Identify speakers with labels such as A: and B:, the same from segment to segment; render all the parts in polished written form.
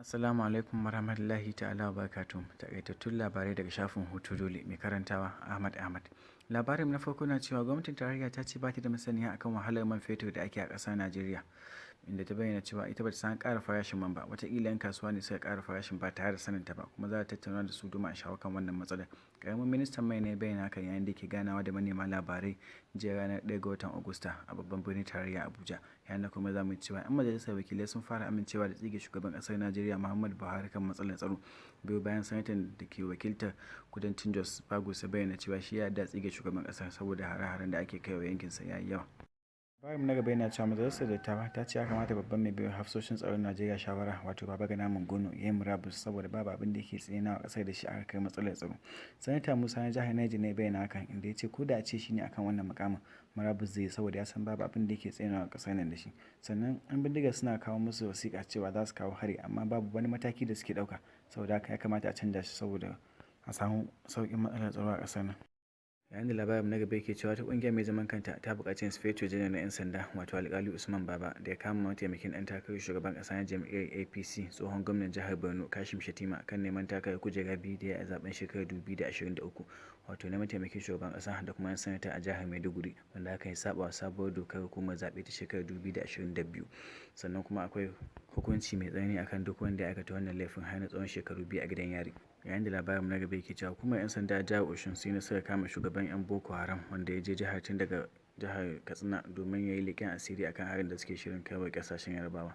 A: Assalamu alaikum warahmatullahi ta'ala wa barakatuh. Takaitattun labarai daga shafin Hutu Dole, mai karantawa Ahmad Ahmad. Labarin na farko na cewa gwamnatin tarayya ta ce ba ta da masaniya akan wahalar man fetur da ake a ƙasar Najeriya, inda ta bayyana cewa ita bata san ƙara farashin man ba, wataƙila 'yan kasuwa ne suka ƙara farashin ba tare da saninta ba, kuma za ta tattauna da su domin a shawo kan wannan matsalar. Ƙaramin ministan mai ne ya bayyana hakan yayin da yake ganawa da manema labarai jiya ranar 1 ga watan Agusta a babban birnin tarayya Abuja. Yayin da kuma za mu cewa 'yan majalisar wakilai sun fara amincewa da tsige shugaban ƙasar Najeriya Muhammadu Buhari kan matsalar tsaro, biyo bayan sanatan da ke wakiltar kudancin Jos Bagus ya bayyana cewa shi ya yarda a tsige shugaban ƙasar saboda hare-haren da ake kaiwa yankinsa ya yi yawa. Labarinmu na gaba yana cewa majalisar dattawa ta ce ya kamata babban mai baiwa hafsoshin tsaron Najeriya shawara, wato Babagana Monguno, ya yi murabus saboda babu abin da yake tsinanawa ƙasar da shi aka kai matsalar tsaro. Sanata Musa na jihar Niger ne ya bayyana hakan, inda ya ce ko da a ce shi ne akan wannan mukamin, murabus zai yi saboda ya san babu abin da yake tsinanawa ƙasar nan da shi. Sannan 'yan bindigar suna kawo musu wasiƙa cewa za su kawo hari, amma babu wani mataki da suke ɗauka, saboda haka ya kamata a canja shi saboda a samu sauƙin matsalar tsaro a ƙasar nan. Yayin da labarin na gaba yake cewa wata ƙungiya mai zaman kanta ta buƙaci Insfeto Janar na 'yan sanda, wato Alƙali Usman Baba, da ya kama mataimakin ɗan takarar shugaban ƙasa na jam'iyyar APC, tsohon gwamnan jihar Borno Kashim Shettima, kan neman takarar kujera biyu da ya yi a zaben shekarar 2023, wato na mataimakin shugaban ƙasa da kuma na sanata a jihar Maiduguri, wanda hakan ya saɓa wa sabuwar dokar hukumar zaɓe ta shekarar 2022. Sannan kuma akwai hukunci mai tsanani akan duk wanda ya aikata wannan laifin har na tsawon shekaru 2 a gidan yari. Yayin da labarin na gaba yake cewa hukumar 'yan sanda a jihar Osun sun yi nasarar kama shugaban 'yan Boko Haram wanda ya je jihar tun daga jihar Katsina domin ya yi leƙen asiri akan harin da suke shirin kai wa ƙasashen Yarbawa.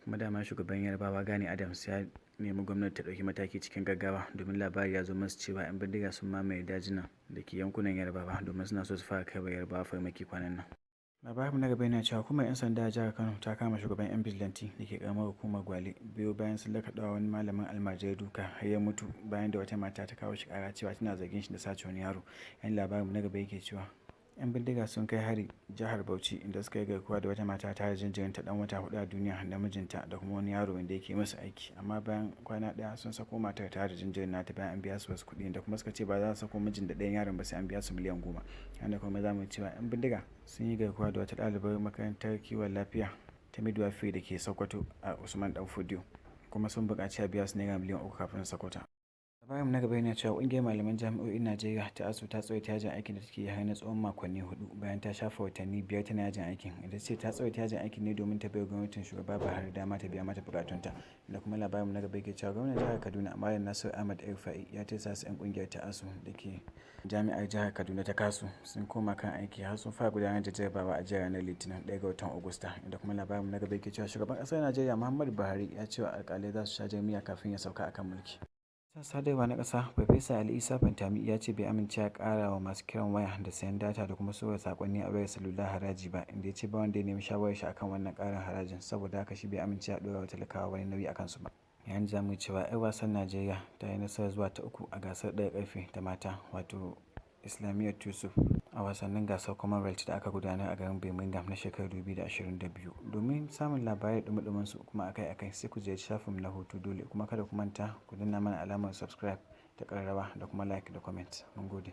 A: Kuma dama shugaban Yarbawa Gani Adams ya nemi gwamnati ta ɗauki mataki cikin gaggawa domin labari ya zo masu cewa 'yan bindiga sun mamaye dajinan da ke yankunan Yarbawa domin suna so su fara kai wa Yarbawa farmaki kwanan nan. Labarinmu na gaba yana cewa hukumar 'yan sanda a jihar Kano ta kama shugaban 'yan bijilanti da ke karamar hukumar Gwale biyo bayan sun lakaɗawa wani malamin almajirai duka har ya mutu, bayan da wata mata ta kawo shi ƙara cewa tana zargin shi da sace wani yaro. Yayin labarinmu na gaba yake cewa 'yan bindiga sun kai hari jihar Bauchi, inda suka yi garkuwa da wata mata tare da jinjirinta ɗan wata 4 a duniya da mijinta da kuma wani yaro wanda yake musu aiki, amma bayan kwana ɗaya sun sako matar tare da jinjirin nata bayan an biya su wasu kuɗi, da kuma suka ce ba za su sako mijin da ɗayan yaron ba sai an biya su miliyan 10. Yayin kuma za mu cewa 'yan bindiga sun yi garkuwa da wata ɗalibar makarantar kiwon lafiya ta midwifery da ke Sokoto a Usman Dan Fodiyo, kuma sun buƙaci a biya su naira miliyan 3 kafin su sako ta. Labarinmu na gaba yana cewa ƙungiyar malaman jami'o'in Najeriya ta ASUU ta tsawaita yajin aikin da take yi har na tsawon makonni 4 bayan ta shafe watanni 5 tana yajin aikin, inda ta ce ta tsawaita yajin aikin ne domin ta baiwa gwamnatin shugaba Buhari dama ta biya mata buƙatunta. Da kuma labarinmu na gaba yake cewa gwamnan jihar Kaduna Malam Nasiru Ahmad El-Rufai ya tirsasa 'yan ƙungiyar ta ASUU da ke jami'ar jihar Kaduna ta KASU sun koma kan aiki har sun fara gudanar da jarabawa a jiya ranar Litinin 1 ga watan Agusta. Inda kuma labarinmu na gaba yake cewa shugaban ƙasar Najeriya Muhammadu Buhari ya ce wa alƙalai za su sha jar miya kafin ya sauka akan mulki. Ministan sadarwa na ƙasa Farfesa Ali Isa Pantami ya ce bai amince a ƙara wa masu kiran waya da sayen data da kuma tura saƙonni a wayar salula haraji ba, inda ya ce ba wanda ya nemi shawarar shi akan wannan ƙarin harajin, saboda haka shi bai amince a ɗora wa talakawa wani nauyi a kansu ba. Yayin da za mu yi cewa 'yar wasan Najeriya ta yi nasarar zuwa ta uku a gasar ɗaga ƙarfe ta mata, wato Islamiyat Yusuf, a wasannin gasar Commonwealth da aka gudanar a garin Birmingham na shekarar 2022. Domin samun labarai da ɗumi su kuma akai-akai, sai ku ziyarci shafinmu na Hutu Dole, kuma kada ku manta ku danna mana alamar subscribe da ƙararrawa da kuma like da comment. Mun gode.